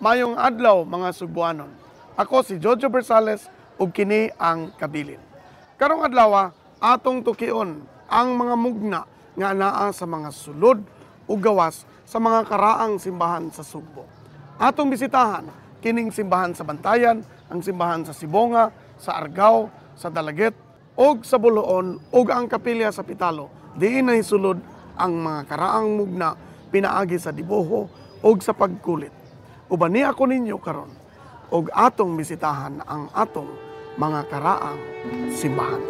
Mayong adlaw, mga Sugbuanon. Ako si Jojo Bersales ug kini ang Kabilin. Karong adlaw, atong tukion ang mga mugna nga naa sa mga sulod ug gawas sa mga karaang simbahan sa Sugbo. Atong bisitahan kining simbahan sa Bantayan, ang simbahan sa Sibonga, sa Argao, sa Dalaguete ug sa Boljoon ug ang kapilya sa Pitalo. Diin nahisulod ang mga karaang mugna pinaagi sa dibuho ug sa pagkulit. Uban ni ako ninyo karon ug atong bisitahan ang atong mga karaang simbahan.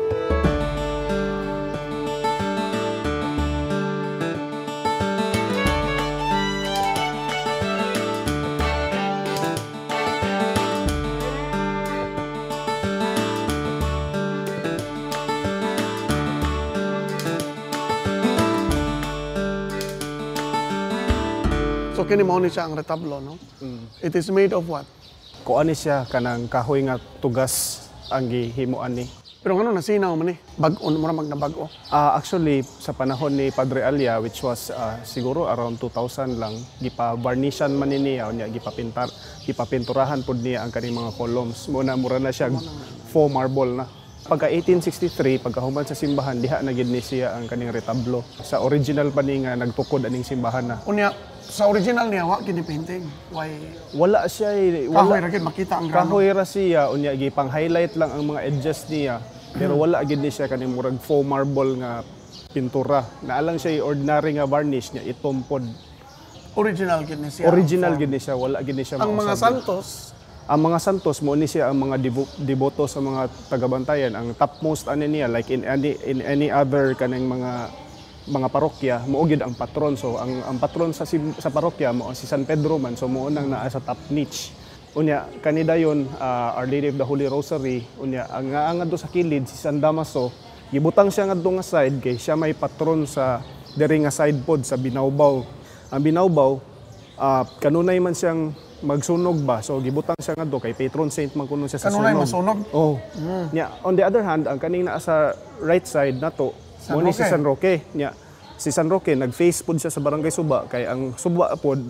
So kini mao ni siya ang retablo, no? It is made of what? Kuan ni siya, kanang kahoy nga tugas ang gihimuan ni. Pero ngano nasinaw man ni? Bag-o mura mag nabag-o. Actually, sa panahon ni Padre Alia, which was siguro around 2000 lang, gipa-varnishan man ni niya, unya gipapinturahan pud niya ang kaning mga columns. Mo na mura na siya faux marble na. Pagka 1863, pagkahuman sa simbahan, diha na gid ni siya ang kaning retablo. Sa original pa ni nga nagtukod aning simbahan na. Unya, sa original niya wa kini painting. Why? Wala siya eh, wala. Kahoy ra gid makita ang grano. Kahoy ra siya, unya gipang-highlight lang ang mga edges niya. Pero wala gid ni siya kaning murag faux marble nga pintura. Naalang siya ordinary nga varnish niya itom pod. Original gid ni siya. Original gid ni siya, wala gid ni siya Ang mga mausab. santos, Ang mga santos mo ni siya ang mga deboto sa mga tagabantayan. Ang topmost ani niya, like in any other kanang mga parokya, mao gyud ang patron. So ang patron sa parokya mo si San Pedro man, so mo nang naa sa top niche. Unya kani dayon, Our Lady of the Holy Rosary. Unya ang nga ngadto sa kilid si San Damaso, gibutang siya ngadto nga side kay siya may patron sa diri nga side pod sa Binawbaw. Ang Binawbaw, kanunay man siyang magsunog ba, so gibutang siya ngadto kay patron saint man kuno siya sa Kanunay sunog. masunog? Oh. Nya, on the other hand, ang kaning naa sa right side nato, San mo ni si Roque. San Roque. Nya, si San Roque nag-face pod siya sa Barangay Suba kay ang Suba pod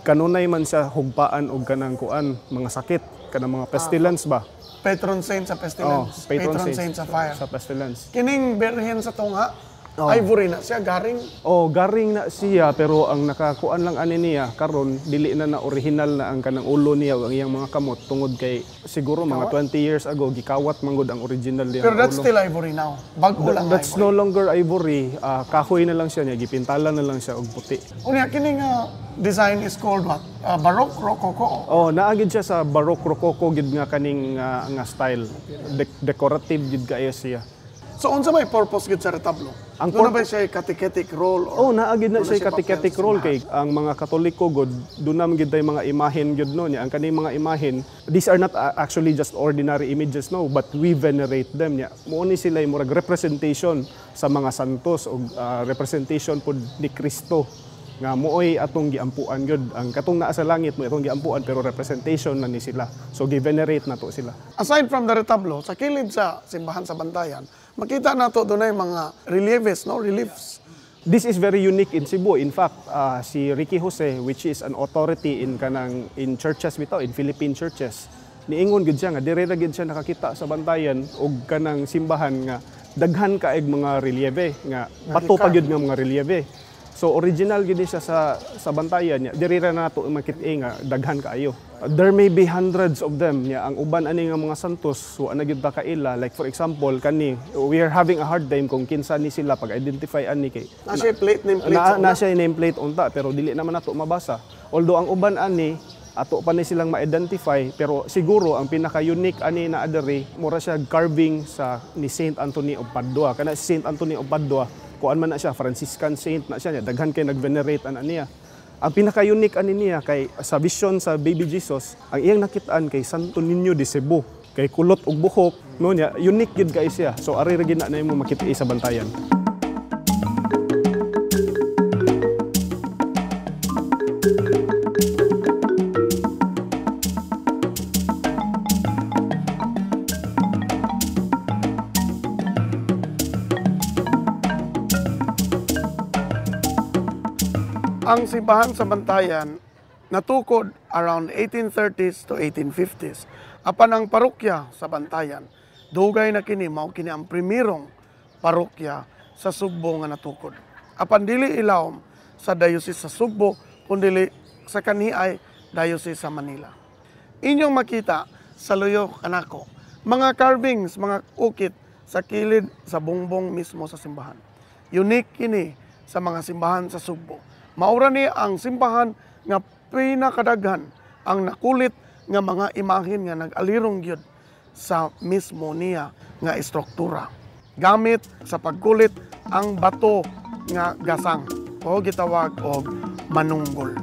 kanunay man siya hugpaan og kanang kuan, mga sakit, kanang mga pestilence ba. Patron saint sa pestilence. Oh, patron saint sa fire. Sa pestilence. Kining birhen sa tungha, ivory na siya, garing. Oh, garing na siya, pero ang nakakuan lang ani niya karon, dili na na original na ang kanang ulo niya o ang iyang mga kamot tungod kay siguro mga 20 years ago gikawat man gud ang original niya. Pero that's still ivory now. Bag-o lang That's ivory. No longer ivory, kahoy na lang siya niya, gipintalan na lang siya og puti. Unya kini nga design is called what? Baroque Rococo. Oh, naa gid siya sa Baroque Rococo gid nga kaning nga style. Decorative gid kaayo siya. So unsa may purpose gid sa retablo? Ang Doon na ba siya catechetic role or Oh, naa gid na doon siya siya catechetic papel sa role kay ang mga Katoliko god, doon na man gid tay mga imahen gyud no niya. Ang kaning mga imahen, these are not actually just ordinary images, no, but we venerate them niya. Mao ni sila yung murag representation sa mga santos o representation pod ni Kristo nga mooy atong giampuan gyud. Ang katong naa sa langit mo atong giampuan, pero representation na ni sila. So gi-venerate na to sila. Aside from the retablo, sa kilid sa simbahan sa Bantayan, makita nato dunay mga relieves, no? Reliefs. This is very unique in Cebu. In fact, si Ricky Jose, which is an authority in kanang in churches bitaw, in Philippine churches, niingon gid siya nga dire ra gid siya nakakita sa Bantayan og kanang simbahan nga daghan kaayg mga relieve nga bato pa gyud nga mga relieve. So original gid ni siya sa Bantayan niya. Diri ra nato makita nga daghan kaayo. There may be hundreds of them niya. Ang uban ani nga mga santos wa na gyud ta kaila. Like for example kani, we are having a hard time kung kinsa ni sila pag-identify ani kay Na siya plate, name plate na, sa na una. siya nameplate unta, pero dili naman nato mabasa. Although ang uban ani ato pa ni silang ma-identify, pero siguro ang pinaka-unique ani na adere, mura siya carving sa ni Saint Anthony of Padua. Kana si Saint Anthony of Padua, kuan man na siya, Franciscan saint na siya niya, daghan kay nag-venerate ana niya. Ang pinaka-unique ani niya kay sa vision sa baby Jesus, ang iyang nakitaan kay Santo Niño de Cebu. Kay kulot og buhok, no niya, unique gid kay siya. So ari ra gid na nimo makita sa Bantayan. Ang simbahan sa Bantayan Natukod around 1830s to 1850s. Apan ang parokya sa Bantayan, dugay na kini, mao kini ang primerong parokya sa Sugbo nga natukod. Apan dili ilawom sa Diocese sa Sugbo, kundi sa kaniay Diocese sa Manila. Inyong makita sa luyo kanako, mga carvings, mga ukit sa kilid sa bungbong mismo sa simbahan. Unique kini sa mga simbahan sa Sugbo. Maura ni ang simbahan nga pinakadaghan ang nakulit nga mga imahen nga nag-alirong gyud sa mismo niya nga istruktura. Gamit sa pagkulit ang bato nga gasang o gitawag og manunggol.